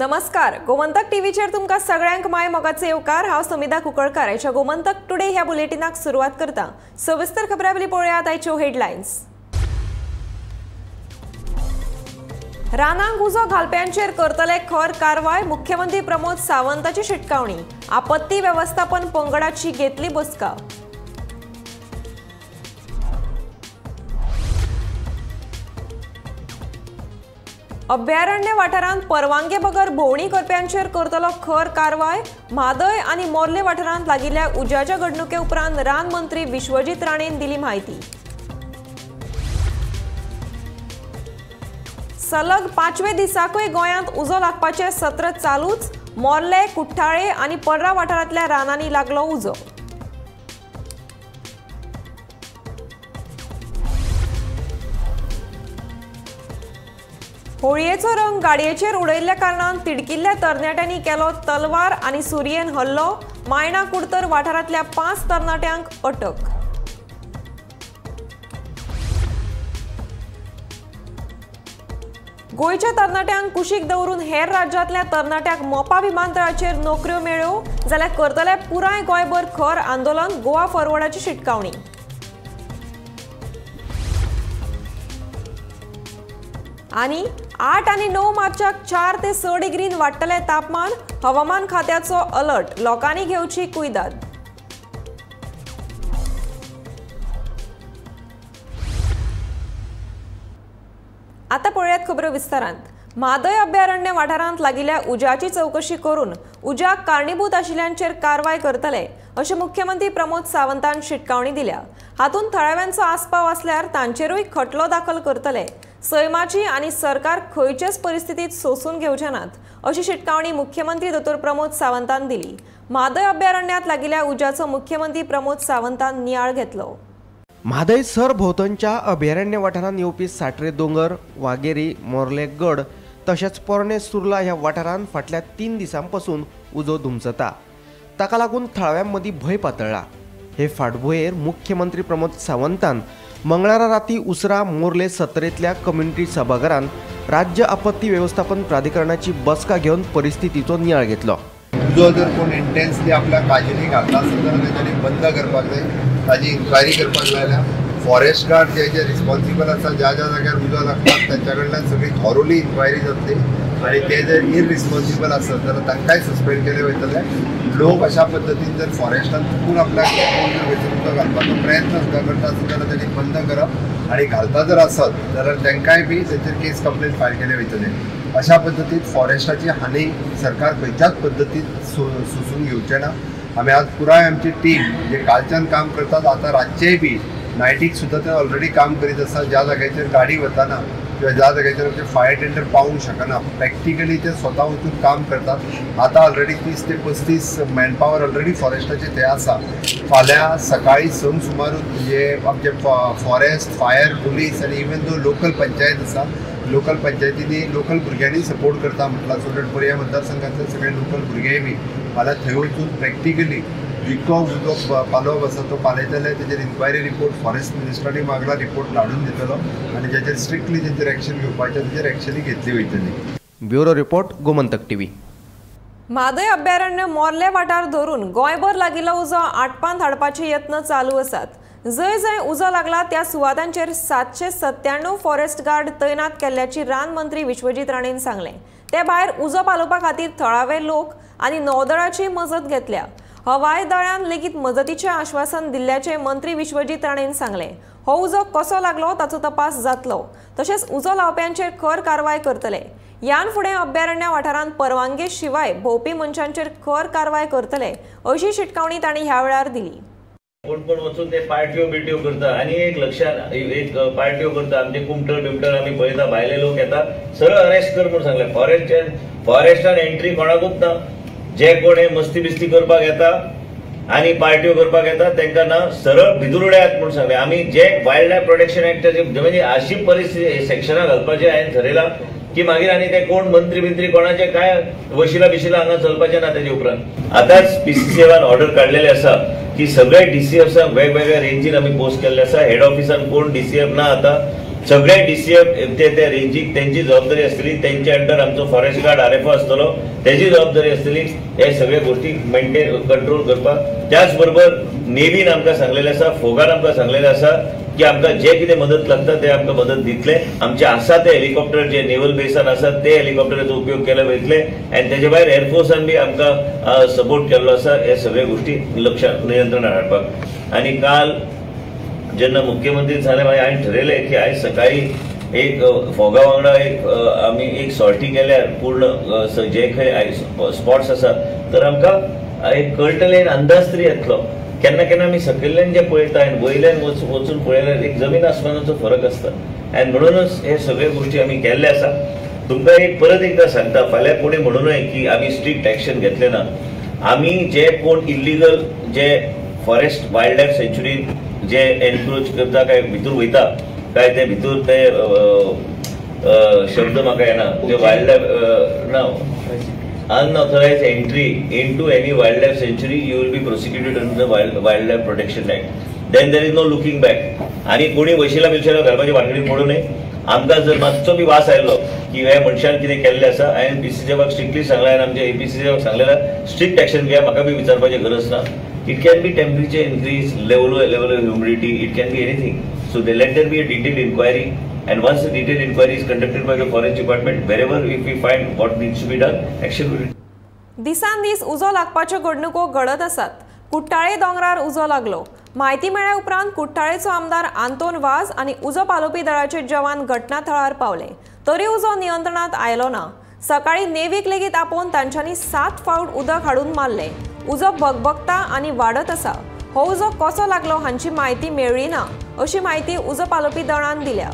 नमस्कार, गोमंतक टीव्हीचेर तुमकां सगळ्यांक my मोगाचे येवकार। हांव समिधा कुंकळकार आयच्या गोमंतक टुडे ह्या बुलेटिनाक सुरवात करता। सविस्तर खबरावली पळोवया आयच्यो हेडलायन्स। रानांक उजो घालप्यांचेर करतले खर कारवाय, मुख्यमंत्री प्रमोद सावंताची शिटकावणी। आपत्ती वेवस्थापन पंगडाची घेतली बसका। अभयारण्य वाठारांत परवानगे बगर भोंवणी करप्यांचेर करतलो खर कारवाय। म्हादय आनी मोर्ले वाठारांत लागिल्ल्या उज्याच्या घडणुके उपरांत रान मंत्री विश्वजीत राणेन दिली म्हायती। सलग पांचवे दिसाकूय गोंयांत उजो लागपाचें सत्र चालूच। मोर्ले, कुठ्ठाळे आनी पर्रा वाठारांतल्या रानांनी लागलो उजो। होळयेचो रंग गाडयेचेर उडयल्ल्या कारणान तिडकिल्ल्या तरणाट्यांनी केलो तलवार आनी सुरयेन हल्लो। मायणा कुडतर वाठारांतल्या 5 तरणाट्यांक अटक। गोंयच्या तरणाट्यांक कुशीक दवरून हेर राज्यांतल्या तरणाट्यांक मोपा विमानतळाचेर नोकऱ्यो मेळ्ळ्यो जाल्यार करतले पुराय गोंयभर खर आंदोलन। गोवा फॉरवर्डाची शिटकावणी। आनी 8 आनी 9 मार्चाक 4 ते 6 डिग्रीन वाडटलें तापमान। हवामान खात्याचो अलर्ट, लोकांनी घेवची कुयदाद। आतां पळयात खबरो विस्तारांत। म्हादय अभयारण्य वाठारांत लागिल्ल्या उज्याची चवकशी करून उज्याक कारणीभूत आशिल्ल्यांचेर कारवाय करतले अशें मुख्यमंत्री प्रमोद सावंतान शिटकावणी दिल्या। हातूंत थळाव्यांचो आस्पाव आसल्यार तांचेरूय खटलो दाखल करतले। सैमाची आनी सरकार खंयचेच परिस्थितीत सोसून घेवचे नात अशी शिटकावणी मुख्यमंत्री दोतोर प्रमोद सावंतान दिली। म्हादय अभयारण्यांत लागिल्ल्या उज्याचो मुख्यमंत्री प्रमोद सावंतान नियाळ घेतलो। म्हादय सरभोंवतणच्या अभयारण्य वाठारांत येवपी साटरे दोंगर, वागेरी, मोर्ले गड तशेंच पोरणे सुर्ला ह्या वाठारांत फाटल्या 3 दिसां पसून उजो धुमसता। ताका लागून थळाव्यां मदीं भंय पातळ्ळा। हे फाटभुंयेर मुख्यमंत्री प्रमोद सावंतान मंगळारा राती उसरा मोर्ले सत्तरेंतल्या कम्युनिटी सभाघरांत राज्य आपत्ती वेवस्थापन प्राधिकरणाची बसका घेवन परिस्थितीचो नियाळ घेतलो। उजो जर कोण इंटेन्सली आपल्या काजीनी घातला आसत जाल्यार तांणी बंद करपाक जाय, ताजी इन्क्वायरी करपाक जाय। जाल्यार फॉरेस्ट गार्ड जे जे रिस्पॉन्सिबल आसा, ज्या ज्या जाग्यार उजो लागतात तांच्या कडल्यान सगळी थॉरोली इन्क्वायरी जातली आनी ते जर इररिस्पॉन्सिबल आसत जाल्यार तांकांय सस्पेंड केले वयतले। लोक अशा पद्दतीन जर फॉरेस्टान चुकून आपल्याक जर उदक घालपाचो प्रयत्न सुद्दां करता आसत जाल्यार तांणी बंद करप आनी घालता जर आसत जाल्यार तांकांय बी तांचेर केस कंप्लेन फायल केले वयतले। अशा पद्दतीन फॉरेस्टाची हानी सरकार खंयच्याच पद्दतीन सोसून घेवचें ना। आमी आज पुराय आमची टीम जे कालच्यान काम करतात, आतां रातचेय बी नायटीक सुद्दां ते ऑलरेडी काम करीत आसा। ज्या जाग्याचेर गाडी वताना किंवा ज्या जाग्याचेर आमचे फायर टेंडर पावूंक शकना, प्रॅक्टिकली ते स्वता वचून काम करतात। आतां ऑलरेडी 30 ते 35 मॅनपावर ऑलरेडी फॉरेस्टाचे ते आसा। फाल्यां सकाळी 6 सुमार जे आमचे फॉरेस्ट, फायर, पुलीस आनी इवन दो लोकल पंचायत आसा, लोकल पंचायतींनी लोकल भुरग्यांनी सपोर्ट करता म्हटलां। सो that पर्या मतदारसंघातले सगळे लोकल भुरगेय बी फाल्यां थंय वचून प्रॅक्टिकली जितको उजो पालोवप आसा तो पालयतले। तेजेर इन्क्वायरी रिपोर्ट फॉरेस्ट मिनिस्टरांनी मागला, रिपोर्ट धाडून दितलो आनी जेचेर स्ट्रिक्टली तेंचेर एक्शन घेवपाचें तेजेर एक्शनूय घेतली वयतली। Bureau report, Gomantak TV. Mhadei अभयारण्य मोर्ले वाठार धरून गोंयभर लागिल्लो उजो आटपांत हाडपाचे यत्न चालू आसात। जंय जंय उजो लागला त्या सुवातांचेर 797 फॉरेस्ट गार्ड तैनात केल्ल्याची रान मंत्री विश्वजीत राणेन सांगलें। ते भायर उजो पालोवपा खातीर थळावे लोक आनी नौदळाची मजत घेतल्या। हवाई दळान लेगीत मजतीचें आश्वासन दिल्ल्याचें मंत्री विश्वजीत राणेन सांगलें। हो उजो कसो लागलो ताचो तपास जातलो, तशेंच उजो लावप्यांचेर खर कारवाय करतले। ह्यान फुडें अभयारण्य वाठारांत परवानगे शिवाय भोंवपी मनशांचेर खर कारवाय करतले अशी शिटकावणी तांणी ह्या वेळार दिली। कोण कोण वचून ते पार्ट्यो बिट्यो करता आनी एक लक्षात एक पार्ट्यो करता, आमचे कुमटर बिमटर आमी पळयता, भायले लोक येता, सरळ अरेस्ट कर म्हूण सांगलें। फॉरेस्टान एंट्री कोणाकूच ना, जे कोण हे मस्ती बिस्ती करपाक येता आनी पार्ट्यो करपाक येता तांकां ना सरळ भितर उडयात म्हूण सांगलें। आमी जे वायल्ड लायफ प्रोटेक्शन एक्टाचे म्हणजे अशी परिस्थिती सेक्शनां घालपाचें हांवें थरयलां की मागीर आनी ते कोण मंत्री बिंत्री कोणाचे काय वशिला बिशिला हांगा चलपाचें ना। तेजे उपरांत आतांच पीसीसीएफान ऑर्डर काडलेले आसा की सगळे डीसीएफसांक वेगवेगळ्या रेंजीन आमी पोस्ट केल्ले आसा। हेड ऑफिसान कोण डीसीएफ ना आतां, सगळे डीसीएफ ते त्या रेंजीक तेंची जबाबदारी आसतली, तेंच्या अंडर आमचो फॉरेस्ट गार्ड आरएफओ आसतलो, तेजी जबाबदारी आसतली हे सगळे गोष्टी मेंटेन कंट्रोल करपाक. त्याच बरोबर नेव्हीन आमकां सांगलेलें आसा, फोगान आमकां सांगलेलें आसा की आमकां जे कितें मदत लागता ते आमकां मदत दितले. आमचे आसा ते हेलिकॉप्टर जे नेव्हल बेसान आसा ते हेलिकॉप्टराचो उपयोग केला वयतले आनी तेजे भायर एअरफोर्सान बी आमकां सपोर्ट केल्लो आसा हे सगळे गोष्टी लक्षात नियंत्रणात हाडपाक. आनी काल जेन्ना मुख्यमंत्री सांगलें मागीर हांवें ठरयलें की आयज सकाळी एक फोगा वांगडा एक आमी एक सॉर्टी केल्यार पूर्ण जे खंय स्पॉट्स आसा तर आमकां एक कळटलें, अंदाज तरी येतलो. केन्ना केन्ना आमी सकयल्ल्यान जे पळयता आनी वयल्यान वचून पळयल्यार एक जमीन आसमानाचो फरक आसता आनी म्हणूनच हे सगळे गोष्टी आमी केल्ले आसा. तुमकां एक परत एकदां सांगता, फाल्यां कोणी म्हणू नये की आमी स्ट्रिक्ट एक्शन घेतले ना. आमी जे कोण इल्लिगल जे फॉरेस्ट वायल्ड लायफ सँच्युरीन जे एनक्रोच करता काय भितर वयता काय ते भितर ते शब्द म्हाका येना ते वायल्ड लायफ ना unauthorized entry into any wildlife sanctuary, you will be prosecuted under the Wildlife Protection Act. Then there is no looking back. आणि कोणी वशिला बिवशिला घालपाची वाटणी पडू नये. आमकां जर मातसो बी वास आयलो की ह्या मनशान कितें केल्लें आसा, हांवें पीसीसीएफाक स्ट्रिक्टली सांगलां आनी आमच्या एपीसीसीएफाक सांगलें स्ट्रिक्ट एक्शन घेया, म्हाका बी विचारपाची गरज ना. It can be temperature increase, level of humidity, it can be anything. So they let there be a detailed inquiry. And once the detailed inquiry is conducted by the forest department, wherever if we find what needs to be done, action will be. दिसान दीस उजो लागपाच्यो घडणुको घडत आसात. कुट्टाळे दोंगरार उजो लागलो. म्हायती मेळ्ळ्या उपरांत कुट्टाळेचो आमदार आंतोन वाज आनी उजो पालोवपी दळाचे जवान घटना थळार पावले, तरी उजो नियंत्रणात आयलो ना. सकाळी नेव्हीक लेगीत आपोवन तांच्यांनी 7 फावट उदक हाडून मारले. उजो भगभगता आनी वाडत आसा. हो उजो कसो लागलो हांची म्हायती मेळ्ळी ना, अशी म्हायती उजो पालोवपी दळान दिल्या.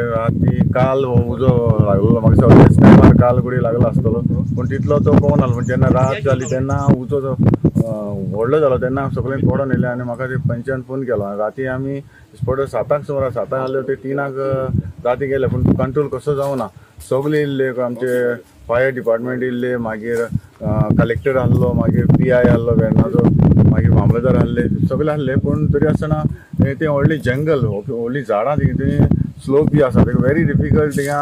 राती काल हो उजो लागलो म्हाका सगळेच टायमार काल कडेन लागलो आसतलो, पूण तितलो तो कोण आसलो. पूण जेन्ना रात जाली तेन्ना उजो जो व्हडलो जालो तेन्ना सगळें कोडोन येयलें आनी म्हाका ते पंचान फोन केलो. राती आमी स्पॉट 7 सुमार 7 आसले ते 3 राती गेले, पूण कंट्रोल कसो जावना. सगळे येयल्ले, आमचे फायर डिपार्टमेंट येयल्ले, मागीर कलेक्टर आहलो, मागीर पी I आहलो वेर्णाचो, मागीर मामलेदार आहले, सगळे आहले. पूण तरी आसतना तें व्हडलें जंगल, व्हडलीं झाडां थंय स्लोप बी आसा, तेका व्हेरी डिफिकल्ट थिंगा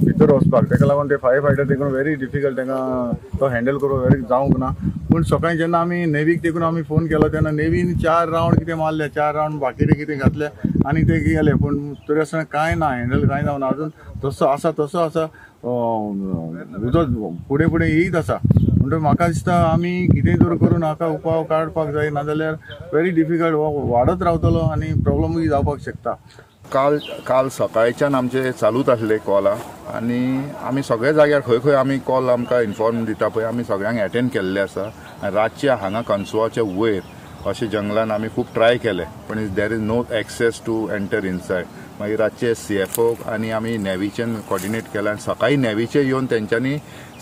भितर वचपाक. तेका लागून ते फायर फायटर देखून व्हेरी डिफिकल्ट तेंकां तो हँडल करूंक व्हेरी जावंक ना. पूण सकाळीं जेन्ना आमी नेव्हीक देखून आमी फोन केलो तेन्ना नेव्हीन 4 रावंड कितें मारले, 4 रावंड बाकीरे कितें घातले आनी ते गेले. पूण तरी आसतना कांय ना, हँडल कांय जावना. अजून तसो आसा तसो आसा, उजो फुडें फुडें येयत आसा. म्हणटकीर म्हाका दिसता आमी कितेंय तर करून हाका उपाय काडपाक जाय, नाजाल्यार व्हेरी डिफिकल्ट वाडत रावतलो आनी प्रॉब्लमूय जावपाक शकता. काल काल सकाळच्यान आमचे चालूच आसले कॉलां आनी आमी सगळ्या जाग्यार खंय खंय आमी कॉल आमकां इन्फॉर्म दिता पळय आमी सगळ्यांक एटेंड केल्ले आसा. आनी रातचे हांगा कन्सुवाच्या वयर अशें जंगलान आमी खूब ट्राय केले, पूण there is no access to enter inside. मागीर रातचे सीएफओ आनी आमी नेव्हीच्यान कॉर्डिनेट केलें आनी सकाळीं नेव्हीचे येवन तेंच्यांनी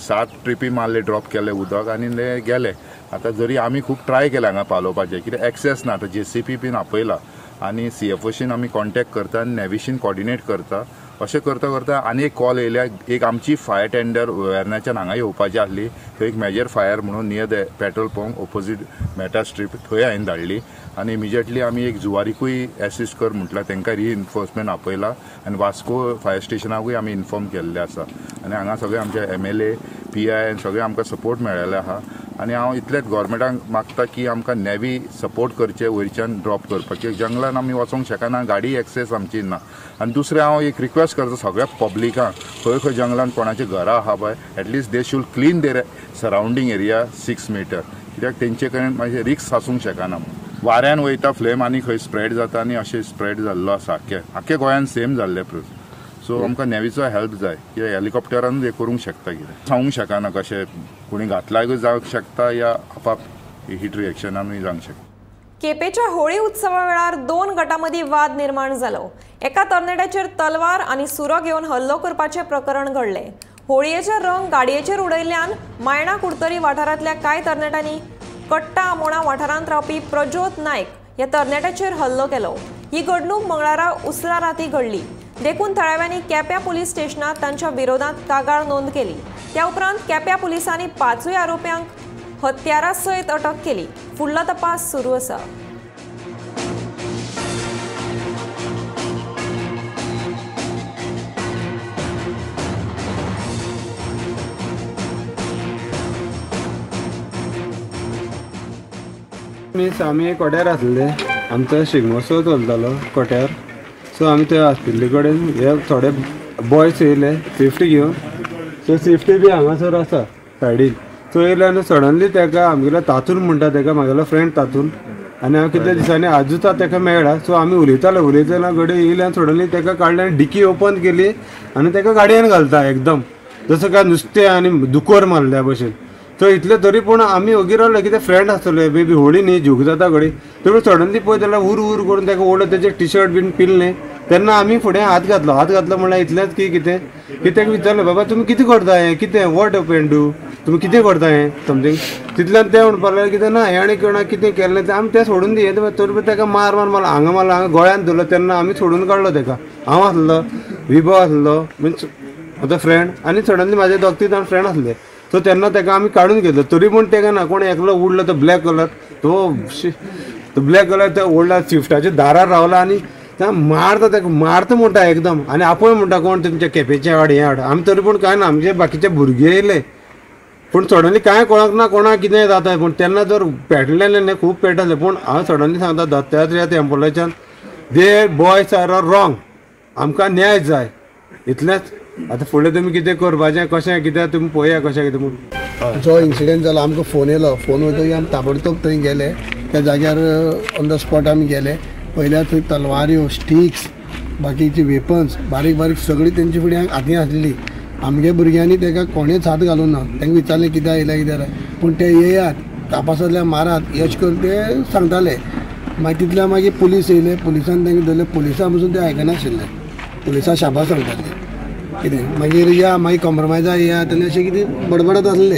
7 ट्रिपी मारले, ड्रॉप केले उदक आनी ते गेले. आतां जरी आमी खूब ट्राय केले हांगा पालोवपाचें, कित्याक एक्सेस ना. आतां जेसीपी बीन आपयला आनी सीएफओशीन आमी कॉन्टेक्ट करता आनी नेव्हीशीन कॉर्डिनेट करता. अशें करता करता आनी एक कॉल येयल्या, एक आमची फायर टेंडर वेर्ण्याच्यान हांगा येवपाची आसली, थंय एक मेजर फायर म्हणून near the petrol pump opposite Meta strip थंय हांवें धाडली आनी इमिजिएटली आमी एक जुवारीकूय एसिस्ट कर म्हटल्यार तांकां रिइन्फोर्समेंट आपयला आनी वास्को फायर स्टेशनाकूय आमी इन्फॉर्म केल्लें आसा. आनी हांगा सगळे आमचे MLA PI आनी सगळे आमकां सपोर्ट मेळ्ळेले आहा. आनी हांव इतलेंच गोवोरमेंटाक मागता की आमकां नेव्ही सपोर्ट करचें वयरच्यान ड्रॉप करपाक, जंगलान आमी वचोंक शकना, गाडी एक्सेस आमची ना. आनी दुसरें हांव एक रिक्वेस्ट करता सगळ्या पब्लिकांक, खंय खंय जंगलान कोणाचीं घरां आहा पळय, at least they should clean their surrounding area 6 metre, कित्याक तेंचे कडेन मातशें रिक्स आसूंक शकना. वाऱ्यान वयता फ्लेम आनी खंय स्प्रेड जाता आनी अशें स्प्रेड जाल्लो आसा आख्खे आख्खे गोंयान सेम जाल्लें प्रोस. सो आमकां नेव्हीचो हेल्प जाय, कित्याक हेलिकॉप्टरानूच हें करूंक शकता, कितें सांगूंक शकना कशें कोणी घातल्याकूय जावंक शकता या आपाप हीट रिएक्शनानूय जावंक शकता. केपेच्या होळी उत्सवा वेळार 2 गटां वाद निर्माण जालो. एका तरणाट्याचेर तलवार आनी सुरो घेवन हल्लो करपाचें प्रकरण घडलें. होळयेचे रंग गाडयेचेर उडयल्ल्यान मायणा कुडतरी वाठारांतल्या कांय तरणाट्यांनी कट्टा आमोणा वाठारांत रावपी प्रज्योत नायक ह्या तरणाट्याचेर हल्लो केलो. ही घडणूक मंगळारा उसरा राती घडली. देखून थळाव्यांनी केप्यां पुलीस स्टेशनात तांच्या विरोधात कागाळ नोंद केली। त्या उपरांत केप्यां पुलिसांनी 5 आरोप्यांक हत्यारा सयत अटक केली। फुडलो तपास सुरू आसा। मिन्स आमी कोट्यार आसले, आमचो शिगमोत्सव चलतालो कोट्यार। सो आमी थंय हॉस्पिटली कडेन हे थोडे बॉयज येयले स्विफ्ट घेवन। सो स्विफ्ट बी हांगासर आसा सायडीन। सो येयले आनी सडनली तेका आमगेलो तातून म्हणटा तेका, म्हागेलो फ्रेंड तातून, आनी हांव कितल्या दिसांनी आजूच तेका मेळ्ळा। सो आमी उलयताले उलयतना घडये येयले आनी सडनली तेका काडले आनी डिकी ओपन केली आनी तेका गाडयेन घालता एकदम जसो काय नुस्तें आनी दुकोर मारल्या भशेन। सो इतले तरी पूण आमी ओगी रावले कितें फ्रेंड आसतले बेबी होळी न्ही झूक जाता घडी। तरी सडनली पळय जाल्यार उर उर करून तेका ओडलो, तेजे टिशर्ट बीन पिल्लें। तेन्ना आमी फुडें हात घातलो, हात घातलो म्हणल्यार इतलेंच की कितें की तेका विचारलें, बाबा तुमी कितें करता हें, कितें what happen do, तुमी कितें करता हें समथींग। तितल्यान तें म्हणपाक लागलें कितें ना हें आनी कोणा कितें केल्लें तें आमी तें सोडून दी। तरी तेका मार मार मार हांगा मारलो, हांगा गोळ्यान धरलो। तेन्ना आमी सोडून काडलो तेका। हांव आसलो, विभव आसलो मिन्स म्हजो फ्रेंड, आनी सडनली म्हाजे दोग तीग जाण फ्रेंड आसले। सो तेन्ना तेका आमी काडून घेतलो। तरी पूण तेका ना कोण एकलो उडलो तो ब्लॅक कलर, तो ब्लॅक कलर तो ओडला स्विफ्टाच्या दारार रावला आनी मारता तेका, मारता म्हणटा एकदम आनी आपूण म्हणटा कोण तुमच्या केपेचे हाड हें हाड। आमी तरी पूण कांय ना, आमचे बाकीचे भुरगे येयले पूण सडनली कांय कोणाक ना कोणाक कितें जाता। पूण तेन्ना जर पेटलें न्ही खूब पेटलें। पूण हांव सडनली सांगता दत्तात्रेय टेम्पलाच्यान दे बॉयज are wrong, आमकां न्याय जाय इतलेंच। आतां फुडें तुमी कितें करपाचें कशें कितें तुमी पळया कशें कितें म्हूण। जो इन्सिडंट जालो आमकां फोन येयलो, फोन वयतकीर आमी ताबडतोब थंय गेले। त्या जाग्यार ऑन the spot आमी गेले, पयल्यार थंय तलवाऱ्यो, स्टिक्स, बाकीची वेपन्स बारीक बारीक सगळी तेंचे फुडें हातीन आसली। आमगे भुरग्यांनी तेका कोणेच हात घालूं ना। तांकां विचारलें कित्याक येयल्या कित्याक, पूण ते येयात कापासांतल्यान मारात अशें करून ते सांगताले। मागीर तितल्या मागीर पुलीस येयले, पुलिसान तांकां धरले। पुलिसां पसून ते आयकनाशिल्ले, पुलिसां शाबास सांगताले कितें मागीर या मागीर कॉम्प्रोमायजा या तेन्ना अशें कितें बडबडत आसलें।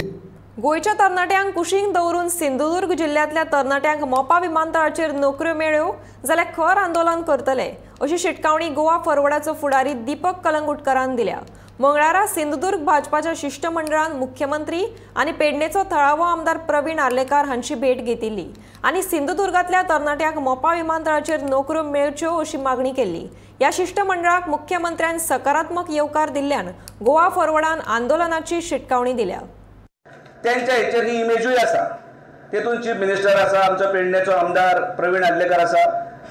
गोंयच्या तरणाट्यांक कुशीक दवरून सिंधुदुर्ग जिल्ल्यांतल्या तरणाट्यांक मोपा विमानतळाचेर नोकऱ्यो मेळ्ळ्यो जाल्यार खर आंदोलन करतले अशी शिटकावणी गोवा फॉरवर्डाचो फुडारी दीपक कलंगुटकरान दिल्या। मंगळारा सिंधुदुर्ग भाजपाच्या शिष्टमंडळान मुख्यमंत्री आनी पेडणेचो थळावो आमदार प्रवीण आर्लेकार हांची भेट घेतिल्ली आनी सिंधुदुर्गांतल्या तरणाट्यांक मोपा विमानतळाचेर नोकऱ्यो मेळच्यो अशी मागणी केल्ली। ह्या शिष्टमंडळाक मुख्यमंत्र्यान सकारात्मक येवकार दिल्ल्यान गोवा फॉरवर्डान आंदोलनाची शिटकावणी दिल्या। त्यांच्या हेचेर ही इमेजूय आसा, तेतून चीफ मिनिस्टर आसा, आमचो पेडणेचो आमदार प्रवीण आर्लेकार आसा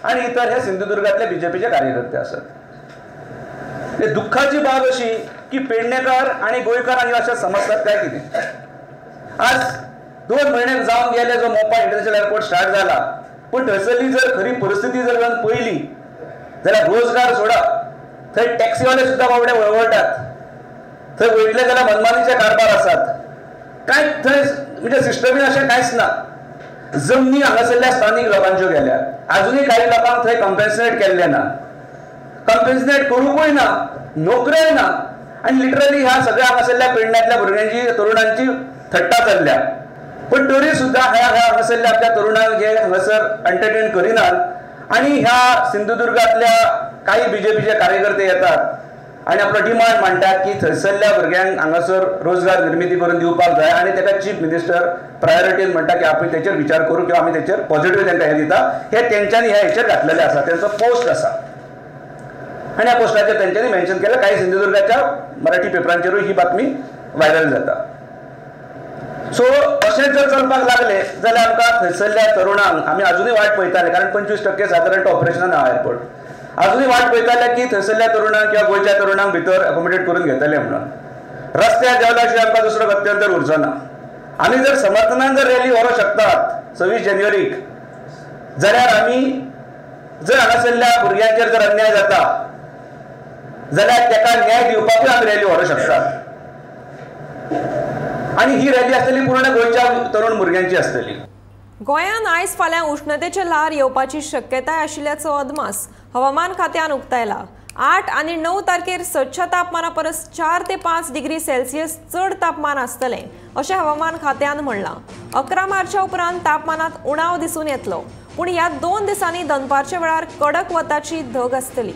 आनी इतर हे सिंधुदुर्गांतले बीजेपीचे कार्यकर्ते आसात। दुःखाची बाब अशी की पेडणेकार आनी गोंयकार आनी अशें समजतात काय कितें। आज 2 म्हयने जावन गेले जो मोपा इंटरनॅशनल एअरपोर्ट स्टार्ट जाला, पूण थंयसरली जर खरी परिस्थिती जर पळयली जाल्यार रोजगार सोडा, थंय टॅक्सीवाले सुद्दां बाबडे वळवळटात, थंय वयतले जाल्यार मनमानीचे कारभार आसात, कांय थंय म्हणजे सिस्टमीन अशें कांयच ना। जमनी हांगासरल्या स्थानीक लोकांच्यो गेल्या, आजुनूय कांय लोकांक थंय कम्पेन्सेट केल्लें ना, कम्पेन्सेट करूंकूय ना, नोकऱ्योय ना आनी लिटरली ह्या सगळ्या हांगासरल्या पेडण्यांतल्या भुरग्यांची तरुणांची थट्टा चल्ल्या। पूण तरी सुद्दां ह्या हांगासरल्या आपल्या तरुणांक जे हांगासर एंटरटेन करिनात आनी ह्या सिंधुदुर्गांतल्या काही बीजेपीचे कार्यकर्ते येतात आनी आपलो डिमांड मांडटात की थंयसरल्या भुरग्यांक हांगासर रोजगार निर्मिती करून दिवपाक जाय आनी ताका चीफ मिनिस्टर प्रायोरिटीन म्हणटा की आमी तेचेर विचार करूं किंवा आमी तेचेर पॉझिटिव्ह तांकां हें दिता। हे तेंच्यांनी ह्या हेचेर घातलेलें आसा, तेंचो पोस्ट आसा आनी ह्या पोस्टाचेर तेंच्यांनी मेन्शन केलें। कांय सिंधुदुर्गाच्या मराठी पेपरांचेरूय ही बातमी व्हायरल जाता। सो अशें जर चलपाक लागले जाल्यार आमकां थंयसरल्या तरुणांक आमी आजुनूय वाट पळयताले, कारण 25% सादारण ऑपरेशनान आहा एअरपोर्ट, आजुनूय वाट पळयताले की थंयसरल्या तरुणांक किंवा गोंयच्या तरुणांक भितर अकोमोडेट करून घेतले म्हणून। रस्त्यार देंवल्या शिवाय आमकां दुसरो गत्यंतर उरचो ना। आमी जर समर्थनान जर रॅली व्हरूंक शकतात 26 जानेवारीक जाल्यार आमी जर हांगासरल्या भुरग्यांचेर जर अन्याय जाता जाल्यार ताका न्याय दिवपाकूय आमी रॅली व्हरूंक शकतात आनी ही रॅली आसतली पूर्ण गोंयच्या तरुण भुरग्यांची आसतली। गोंयांत आयज फाल्यां उष्णतेचे ल्हार येवपाची शक्यताय आशिल्ल्याचो अदमास हवामान खात्यान उक्तायला। 8 आनी 9 तारखेर सदच्या तापमाना परस 4 ते 5 डिग्री सेल्सियस चड तापमान आसतलें अशें हवामान खात्यान म्हणलां। 11 मार्चा उपरांत तापमानात उणाव दिसून येतलो, पूण ह्या 2 दिसांनी दनपारच्या वेळार कडक वताची धग आसतली।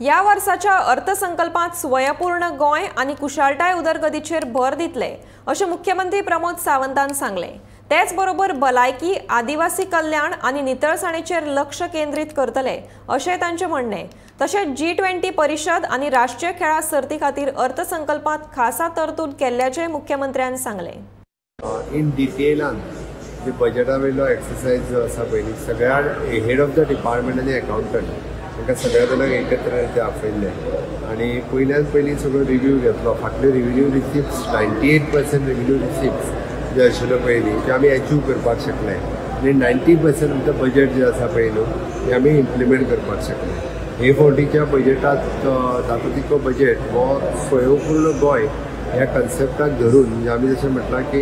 ह्या वर्साच्या अर्थसंकल्पांत स्वयंपूर्ण गोंय आनी कुशळटाय उदरगतीचेर भर दितले अशें मुख्यमंत्री प्रमोद सावंतान सांगलें. तेच बरोबर भलायकी, आदिवासी कल्याण आनी नितळसाणेचेर लक्ष केंद्रीत करतले अशें तांचें म्हणणें. तशेंच G20 परिशद आनी राष्ट्रीय खेळां सर्ती खातीर अर्थसंकल्पांत खासा तरतूद केल्ल्याचें मुख्यमंत्र्यान सांगलें. इन डिटेलान जे बजेटा वयलो एक्सरसायज जो आसा पयलीं सगळ्या हेड ऑफ the department आनी एकाउंटंट तांकां सगळ्या जाणांक एकत्र ते आपयल्ले आनी पयल्यान पयलीं सगळो रिव्यू घेतलो. फाटले रिव्हेन्यू रिसिप्ट्स 98% रिव्हेन्यू रिसिप्ट्स जे आशिल्ले पयलीं ते आमी एचीव करपाक शकले आनी 90% आमचें बजेट जें आसा पळय न्हू तें आमी इम्प्लिमेंट करपाक शकले. हे फावटीच्या बजेटांत जाता तितको बजेट हो स्वयंपूर्ण गोंय ह्या कन्सेप्टाक धरून, म्हणजे आमी जशें म्हटलां की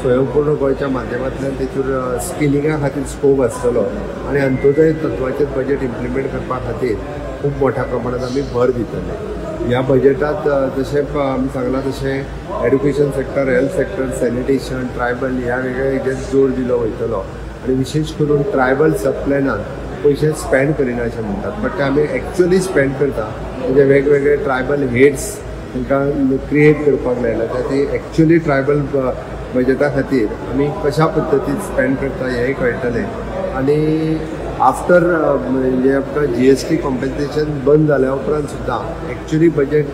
स्वयंपूर्ण गोंयच्या माध्यमांतल्यान तेचेर स्किलिंगा खातीर स्कोप आसतलो आनी अंत्योदय तत्वाचेर बजेट इम्प्लिमेंट करपा खातीर खूब मोठ्या प्रमाणांत आमी भर दितले. ह्या बजेटांत जशें आमी सांगलां तशें education sector, health sector, sanitation, tribal ह्या वेगळ्या हेजेर जोर दिलो वयतलो आनी विशेश करून ट्रायबल सब प्लॅनान पयशे स्पेंड करिना अशें म्हणटात, बट ते आमी एक्चुअली स्पेंड करता. म्हणजे वेगवेगळे ट्रायबल हेड्स तांकां क्रिएट करपाक लायला, ते एक्चुअली ट्रायबल बजेटा खातीर आमी कशा पद्दतीन स्पेंड करता हेंय कळटलें. आनी आफ्टर म्हणजे आमकां GST compensation बंद जाल्या उपरांत सुद्दां एक्चुअली बजेट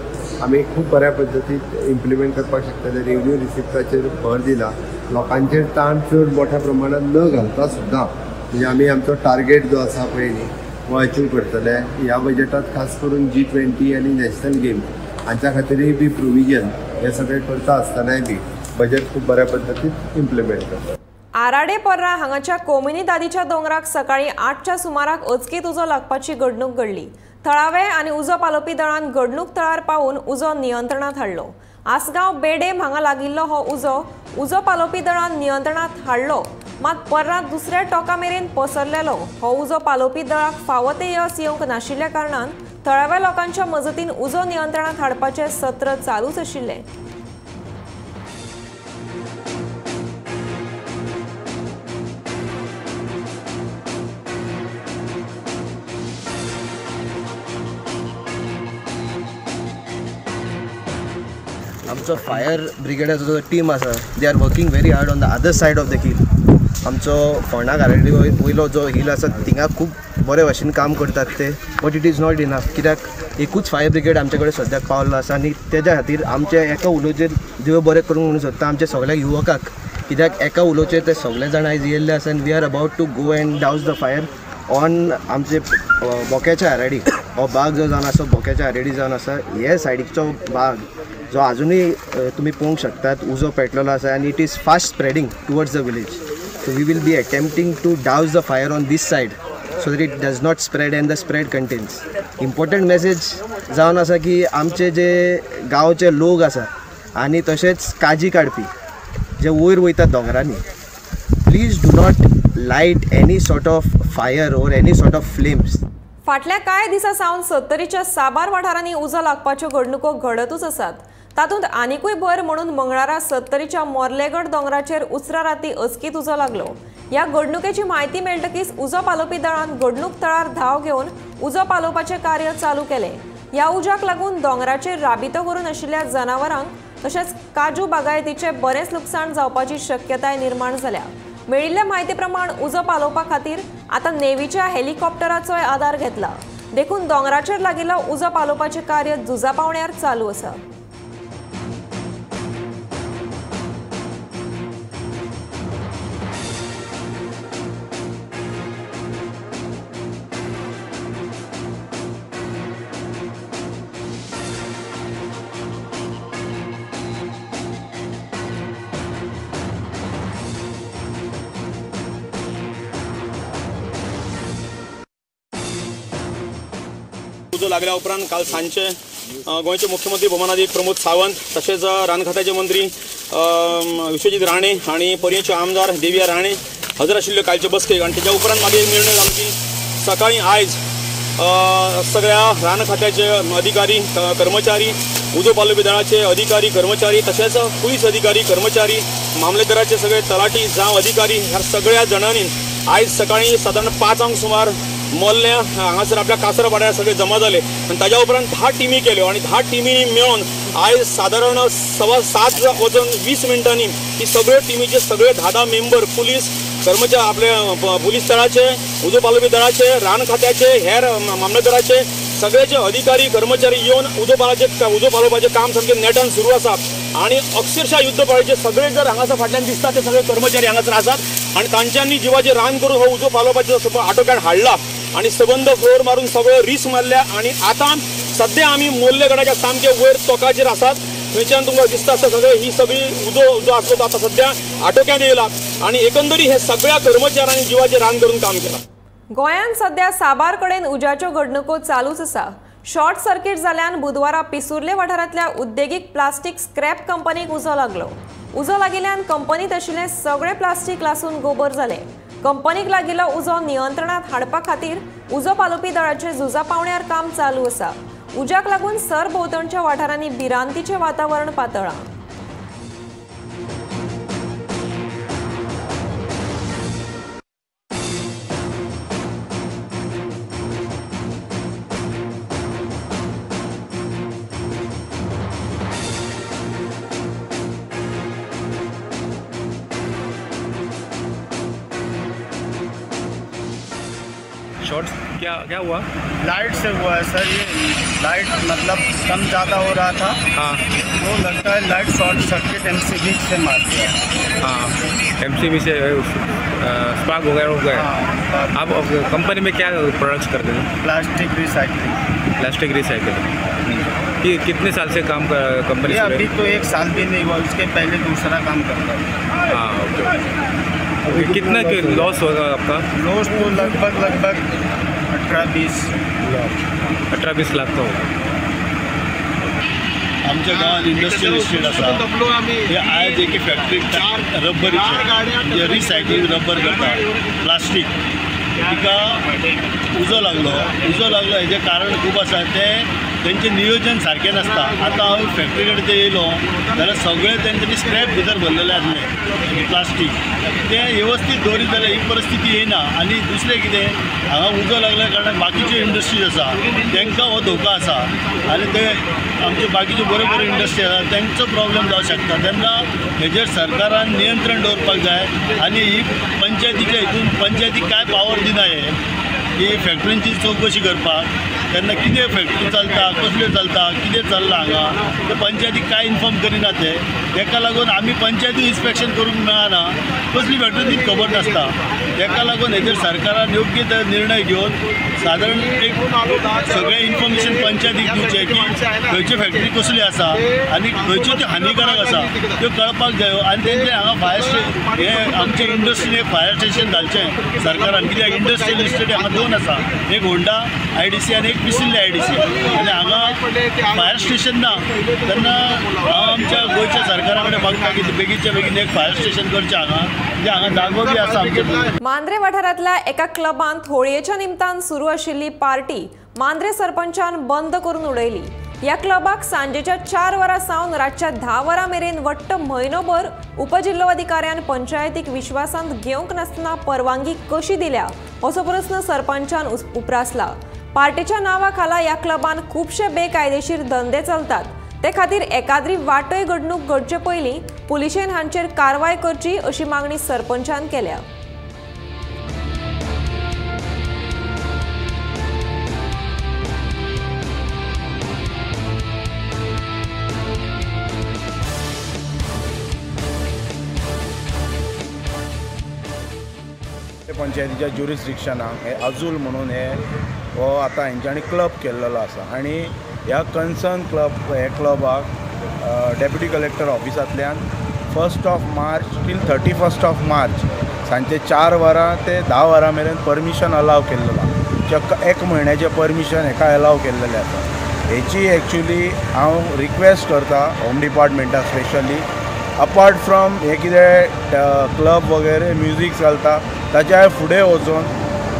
आमी खूब बऱ्या पद्दतीन इम्प्लिमेंट करपाक शकतले. रेव्हन्यू रिसिप्टाचेर भर दिला, लोकांचेर ताण चड मोठ्या प्रमाणांत न घालता सुद्दां म्हणजे आमी आमचो टार्गेट जो आसा पळय न्ही हो अचीव करतले. ह्या बजेटांत खास करून G20 आनी नॅशनल गेम हांच्या खातीरय बी प्रोविजन हे सगळें करता आसतनाय बी बजेट खूब बऱ्या पद्दतीन इम्प्लिमेंट करता. आराडे पर्रा हांगाच्या कोमिनीदादीच्या दोंगराक सकाळी 8च्या सुमाराक अचकीत उजो लागपाची घडणूक घडली. थळावे आनी उजो पालोवपी दळान घडणूक थळार पावून उजो नियंत्रणांत हाडलो. आसगांव बेडेम हांगा लागिल्लो हो उजो उजो पालोवपी दळान नियंत्रणांत हाडलो, मात पर्रा दुसऱ्या टोका मेरेन पसरलेलो. हो उजो पालोवपी दळाक फावो ते यस येवंक नाशिल्ल्या कारणान थळाव्या लोकांच्या मजतीन उजो नियंत्रणांत हाडपाचें सत्र चालूच आशिल्लें. आमचो फायर ब्रिगेडाचो जो टीम आसा they are working very hard on the other side of the hill. आमचो फोंडा गाराडी वयलो जो हिल आसा थिंगा खूब बरे भाशेन काम करतात ते, but it is not enough. कित्याक एकूच फायर ब्रिगेड आमचे कडेन सद्याक पावल्लो आसा आनी तेज्या खातीर आमचे एका उलोचेर देव बरें करूंक म्हणून सोदता आमच्या सगळ्या युवकाक, कित्याक एका उलोचेर ते सगळे जाण आयज येयल्ले आसा आनी we are about to go and douse the fire on आमचे बोक्याच्या आराडी. हो बाग जो जावन आसा बोक्याच्या आराडी जावन आसा, हे सायडीचो भाग जो आजुनूय तुमी पळोवंक शकतात उजो पेटलेलो आसा आनी it is fast spreading towards the village. So we will be attempting to douse the fire on this side so that it does not spread and the spread contains. Important message जावन आसा की आमचे जे गांवचे लोक आसा आनी तशेंच काजी काडपी जे वयर वयतात दोंगरांनी, please do not light any sort of fire or any sort of flames. फाटल्या कांय दिसां सावन सत्तरीच्या साबार वाठारांनी उजो लागपाच्यो घडणुको घडतूच आसात. तातूंत आनिकूय भर म्हणून मंगळारा सत्तरीच्या मोर्लेगड दोंगराचेर उसरा राती अचकीत उजो लागलो. ह्या घडणुकेची म्हायती मेळटकीच उजो पालोवपी दळान घडणूक थळार धांव घेवन उजो पालोवपाचें कार्य चालू केलें. ह्या उज्याक लागून दोंगराचेर राबितो करून आशिल्ल्या जनावरांक तशेंच काजू बागायतीचें बरेंच लुकसाण जावपाची शक्यताय निर्माण जाल्या. मेळिल्ले म्हायती प्रमाण उजो पालोवपा खातीर आतां नेव्हीच्या हेलिकॉप्टराचोय आदार घेतला, देखून दोंगराचेर लागिल्लो उजो पालोवपाचें कार्य झुजा पावण्यार चालू आसा. उजो लागल्या उपरांत काल सांजचे गोंयचे मुख्यमंत्री भोवमानादीक प्रमोद सावंत तशेंच रान खात्याचे मंत्री विश्वजीत राणे आनी पर्येंचे आमदार देविया राणे हजर आशिल्ल्यो कालचे बसकेक. आनी तेच्या उपरांत मागीर निर्णय जालो की सकाळीं आयज सगळ्या रान खात्याचे अधिकारी कर्मचारी, उजो पालोवपी दळाचे अधिकारी कर्मचारी तशेंच पुलीस अधिकारी कर्मचारी, मामलेदाराचे सगळे तलाठी जावं अधिकारी ह्या सगळ्या जाणांनी आयज सकाळीं सादारण 5 सुमार मोर्ले हांगासर आपल्या कासरवाड्यार सगळे जमा जाले आनी ताज्या उपरांत 10 टिमी केल्यो आनी 10 टिमींनी मेळून आयज सादारण 7:15 वचून 20 मिनटांनी ही सगळ्यो टिमीचे सगळे 10 मेंबर पुलीस कर्मचारी आपले पुलीस दळाचे, उजो पालोवपी दळाचे, रान खात्याचे, हेर मामलेदाराचे सगळे जे अधिकारी कर्मचारी येवन उजो पालोवपाचें काम सामकें नेटान सुरू आसा आनी अक्षरशः युद्ध पाळीचे सगळे जर हांगासर फाटल्यान दिसता ते सगळे कर्मचारी हांगासर आसात आनी तांच्यांनी जिवाचें रान करून हो उजो पालोवपाचो आटोक्यात हाडला आनी सबंद फ्लोर मारून सगळ्यो रीस मारल्या आनी आतां सद्या आमी मोर्ले गडाच्या सामके वयर तोकाचेर आसात. थंयच्यान तुमकां दिसता आसता सगळे ही सगळी उजो जो आसलो तो आतां सद्या आटोक्यात येयला आनी एकंदरी हे सगळ्या कर्मचाऱ्यांनी जिवाचें रान करून काम केलां. गोंयांत सध्या साबार कडेन उज्याच्यो घडणुको चालूच आसा. शॉर्ट सर्किट जाल्यान बुधवारा पिसुर्ले वाठारांतल्या उद्देगीक प्लास्टीक स्क्रॅप कंपनीक उजो लागलो. उजो लागिल्ल्यान कंपनीत आशिल्ले सगळे प्लास्टीक लासून गोबर जाले. कंपनीक लागिल्लो उजो नियंत्रणात हाडपा खातीर उजो पालोवपी दळाचे झुजा पावण्यार काम चालू आसा. उज्याक लागून सरभोंवतणच्या वाठारांनी भिरांतीचें वातावरण पातळ्ळां. शॉर्ट क्या क्या हुआ? लाइट से हुआ है सर, ये लाइट मतलब कम ज़्यादा हो रहा था। हाँ, वो लगता है लाइट शॉर्ट सर्किट एमसीबी से मार दिया। हाँ, एमसीबी से स्पार्क हो गया हो गया। हाँ, आप कंपनी में क्या प्रोडक्ट्स करते थे? Plastic recycling. Plastic recycling. कि कितने साल से काम कंपनी? अभी तो 1 साल भी नहीं हुआ, उसके पहले दूसरा काम करता था। हाँ, ओके। कितना लॉस होगा आपका? लॉस तो लगभग लगभग 18-20 लाख, 18-20 लाख का होगा. आमच्या गांवांत इंडस्ट्रियल इस्टेट आसा. हे आयज एके फॅक्टरीक रब्बरीचे म्हणजे रिसायकलींग रब्बर करता प्लास्टीक, तिका उजो लागलो. उजो लागलो हेजें कारण खूब आसा, तें तेंचें नियोजन सारकें नासता. आतां हांव फॅक्टरी कडेन ते येयलो जाल्यार सगळें तेंच्यांनी स्क्रॅप भितर भरलेलें आसलें प्लास्टीक, तें वेवस्थीत दवरीत जाल्यार ही परिस्थिती येयना. आनी दुसरें कितें, हांगा उजो लागल्या कारणान बाकीच्यो इंडस्ट्रीज आसा तांकां हो धोका आसा आनी ते आमच्यो बाकीच्यो बऱ्यो बऱ्यो इंडस्ट्री आसा तांचो प्रॉब्लम जावंक शकता. तेन्ना हेजेर सरकारान नियंत्रण दवरपाक जाय आनी ही पंचायतीच्या हितून पंचायतीक कांय पावर दिना हे की फॅक्टरींची चवकशी करपाक. तेन्ना कितें फॅक्टरी चलता, कसल्यो चलता, कितें चल्लां हांगा ते पंचायतीक कांय इन्फॉर्म करिना. ते ताका लागून आमी पंचायती इन्स्पेक्शन करूंक मेळना, कसली फॅक्टरी ती खबर नासता. ताका लागून हेजेर सरकारान योग्य ते निर्णय घेवन सादारण एक सगळें इन्फॉर्मेशन पंचायतीक दिवचें की खंयच्यो फॅक्टरी कसली आसा आनी खंयच्यो त्यो हानिकारक आसा त्यो कळपाक जायो. आनी तेंचे हांगा फायर स्टेशन हे आमचे इंडस्ट्रीन एक फायर स्टेशन घालचें सरकारान, कित्याक इंडस्ट्रियल इस्टेट हांगा 2 आसा, एक होंडा आयडीसी आनी एक पिसुर्ले आयडीसी, आनी हांगा फायर स्टेशन ना. तेन्ना हांव आमच्या गोंयच्या सरकारा कडेन मागता की बेगीनच्या बेगीन एक फायर स्टेशन करचें हांगा, म्हणजे हांगा जागो बी आसा आमचे. मांद्रे वाठारांतल्या एका क्लबांत होळयेच्या निमतान सुरू आशिल्ली पार्टी मांद्रे सरपंचान बंद करून उडयली. ह्या क्लबाक सांजेच्या 4 वरां सावन रातच्या 10 वरां मेरेन वट्ट म्हयनोभर उपजिल्लोधिकाऱ्यान पंचायतीक विश्वासांत घेवंक नासतना परवानगी कशी दिल्या असो प्रस्न सरपंचान उप्रासला. पार्टीच्या नांवा खाला ह्या क्लबान खुबशे बेकायदेशीर धंदे चलतात, ते खातीर एकाद्री वाटय घडणूक घडचे पयलीं पुलिशेन हांचेर कारवाय करची अशी मागणी सरपंचान केल्या. पंचायतीच्या ज्युरिस्डिक्शनाक हे अजूल म्हणून हे हो आतां हेंच्यांनी क्लब केल्लो आसा आनी ह्या कन्सर्न क्लब हे क्लबाक डेप्युटी कलेक्टर ऑफिसांतल्यान 1 मार्च टील 31 मार्च सांजचे 4 वरां ते 10 वरां मेरेन परमिशन अलाव केल्लें आसा. चक्क 1 म्हयन्याचें परमिशन हेका अलाव केल्लें आसा. हेची एक्चुली हांव रिक्वेस्ट करता होम डिपार्टमेंटाक स्पेशली, अपार्ट फ्रॉम हे कितें क्लब वगैरे म्युजीक चलता ताच्या फुडें वचून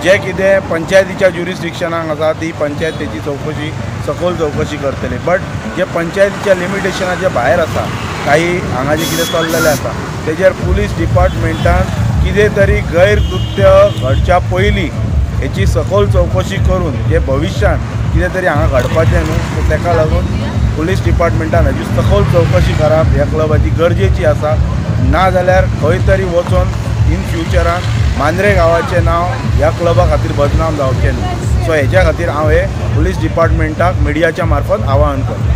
जे कितें पंचायतीच्या ज्युरिस्डिक्शनाक आसा ती पंचायत तेची चवकशी सखोल चवकशी करतली. बट जे पंचायतीच्या लिमिटेशनाच्या भायर आसा काही हांगा जे कितें चल्लेलें आसा तेजेर पुलीस डिपार्टमेंटान कितें तरी गैरकृत्य घडच्या पयलीं हेची सखोल चवकशी करून जे भविश्यांत कितें तरी हांगा घडपाचें न्हू, सो ताका लागून पुलीस डिपार्टमेंटान हाजी सखोल चवकशी करप ह्या क्लबाची गरजेची आसा. ना जाल्यार खंय तरी वचोन इन फ्युचरान मांद्रे गांवाचें नांव ह्या क्लबा खातीर बदनाम जावचें न्हू. सो हेच्या खातीर हांव हे पुलीस डिपार्टमेंटाक मिडियाच्या मार्फत आवाहन करता.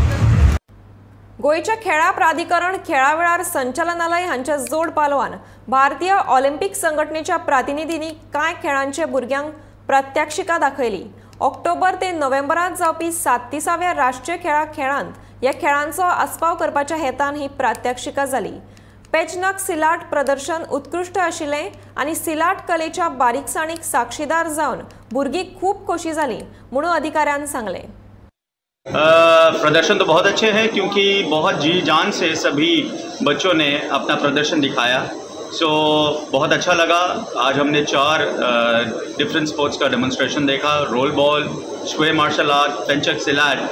गोंयच्या खेळा प्राधिकरण खेळा वेळार संचालनालय हांच्या जोड पालवान भारतीय ऑलिम्पिक संघटनेच्या प्रतिनिधींनी कांय खेळांचे भुरग्यांक प्रात्यक्षिकां दाखयली. ऑक्टोबर ते नोव्हेंबरांत जावपी 37व्या राष्ट्रीय खेळा खेळांत ह्या खेळांचो आस्पाव करपाच्या हेतान ही प्रात्यक्षिकां जाली. पेचनक सिलाट प्रदर्शन उत्कृश्ट आशिल्लें आनी सिलाट कलेच्या बारीकसाणीक साक्षीदार जावन भुरगीं खूब खोशी जालीं म्हणून अधिकाऱ्यान सांगलें. प्रदर्शन तो बहुत अच्छे हैं क्योंकि बहुत जी जान से सभी बच्चों ने अपना प्रदर्शन दिखाया, सो बहुत अच्छा लगा। आज हमने 4 डिफरेंट स्पोर्ट्स का डेमोन्स्ट्रेशन देखा, roll ball, square martial art, pencak silat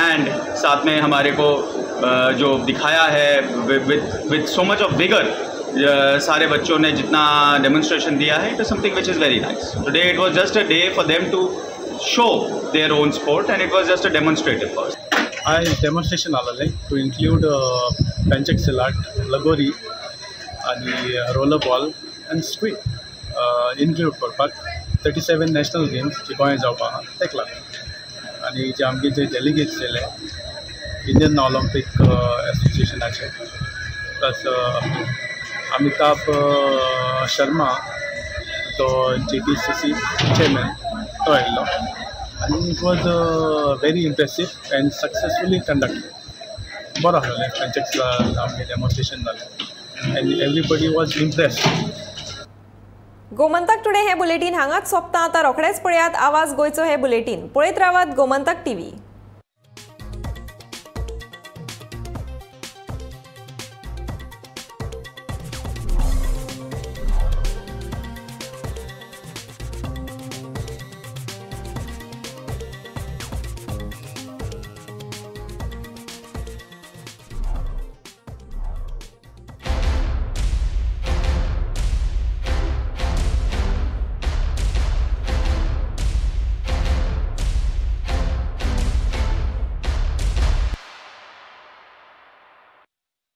and साथ में हमारे को जो दिखाया है with so much of vigour, सारे बच्चों ने जितना डेमोन्स्ट्रेशन दिया है, it is something which is very nice. Today it was just a day for them to show their own sport and it was just a demonstrative first. I demonstration आलेले to include pencak silat, lagori आणि roller ball and squid include करपाक 37 national games जे गोंय जावपाक आहा तेका लागून. आनी जे आमगे जे डेलिगेट्स येयले इंडियन ऑलिम्पिक एसोसिएशनाचे प्लस अमिताभ शर्मा तो JTCC chairman तो आयिल्लो आनी it was very impressive and successfully conducted. बरो आसलें पेंचक आमगें डेमॉन्स्ट्रेशन जालें and everybody was impressed. Gomantak today हे बुलेटीन हांगाच सोंपता. आतां रोखडेच पळयात आवाज गोंयचो हे बुलेटीन. पळयत रावात गोमंतक टीव्ही.